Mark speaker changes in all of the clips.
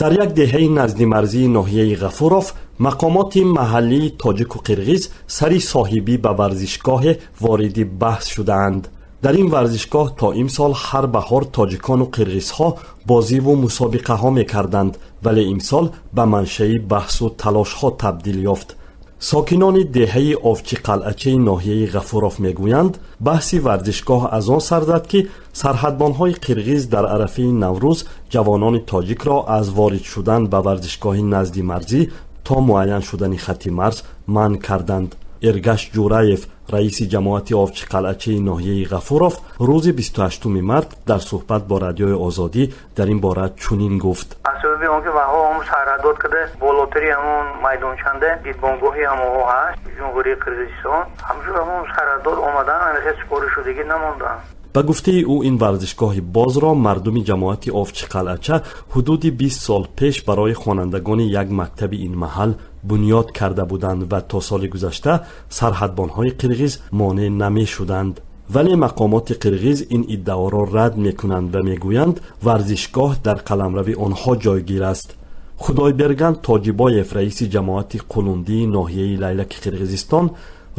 Speaker 1: Дар як деҳаи наздимарзии ноҳияи Ғафуров мақомоти маҳаллии тоҷику қирғиз сари соҳибӣ ба варзишгоҳе вориди баҳс шудаанд. Дар ин варзишгоҳ то имсол ҳар баҳор тоҷикону қирғизҳо бозиву мусобиқаҳо мекарданд, вале имсол ба маншаи баҳсу талошҳо табдил ёфт. Сокинони деҳаи Овчиқалъачаи ноҳияи Ғафуров мегӯянд, баҳси варзишгоҳ аз он сар зад, ки сарҳадбонҳои қирғиз дар арафаи Наврӯз ҷавонони тоҷикро аз ворид шудан ба варзишгоҳи наздимарзӣ то муайян шудани хатти марз манъ карданд. Эргаш Ҷураев, раиси ҷамоати Овчиқалъачаи ноҳияи Ғафуров, рӯзи 28 март дар суҳбат бо Радиои Озодӣ дар ин бора чунин гуфт:
Speaker 2: Аз сабаби он ки ваҳо ҳам сарҳаддод карда, болотари ҳамон майдончанда дидбонгоҳи ҳамоҳо ҳаст, Ҷумҳурии Қирғизистон, ҳамчун ҳамон сарҳаддод омадан, ҳамихел супоришудагӣ намонданд.
Speaker 1: Ба гуфтаи ӯ, ин варзишгоҳи бозро мардуми ҷамоати Овчиқалъача ҳудуди 20 сол пеш барои хонандагони як мактаби ин маҳал бунёд карда буданд ва то соли гузашта сарҳадбонҳои қирғиз монеъ намешуданд. Вале мақомоти қирғиз ин иддаоро рад мекунанд ва мегӯянд, варзишгоҳ дар қаламрави онҳо ҷойгир аст. Худойберган Тоҷибоев, раиси ҷамоати Қулундии ноҳияи Лайлаки Қирғизистон,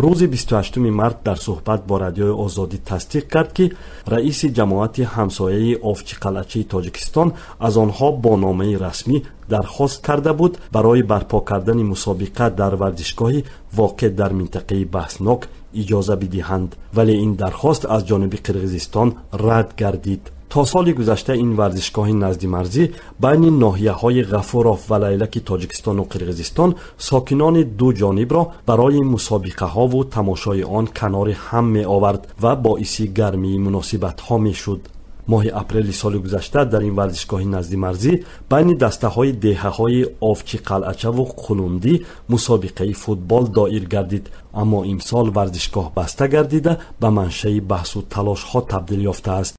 Speaker 1: рӯзи 28 март дар суҳбат бо Радиои Озодӣ тасдиқ кард, ки раиси ҷамоати ҳамсояи Овчиқалъачаи Тоҷикистон аз онҳо бо номаи расмӣ дархост карда буд барои барпо кардани мусобиқа дар варзишгоҳи воқеъ дар минтақаи баҳснок иҷоза бидиҳанд, вале ин дархост аз ҷониби Қирғизистон рад гардид. То соли гузашта ин варзишгоҳи наздимарзӣ байни ноҳияҳои Ғафуров ва Лайлаки Тоҷикистону Қирғизистон сокинони ду ҷонибро барои мусобиқаҳову тамошои он канори ҳам меовард ва боиси гармии муносибатҳо мешуд. Моҳи апрели соли гузашта дар ин варзишгоҳи наздимарзӣ байни дастаҳои деҳаҳои Овчиқалъачаву Қулундӣ мусобиқаи футбол доир гардид, аммо имсол варзишгоҳ баста гардида, ба маншаи баҳсу талошҳо табдил ёфтааст.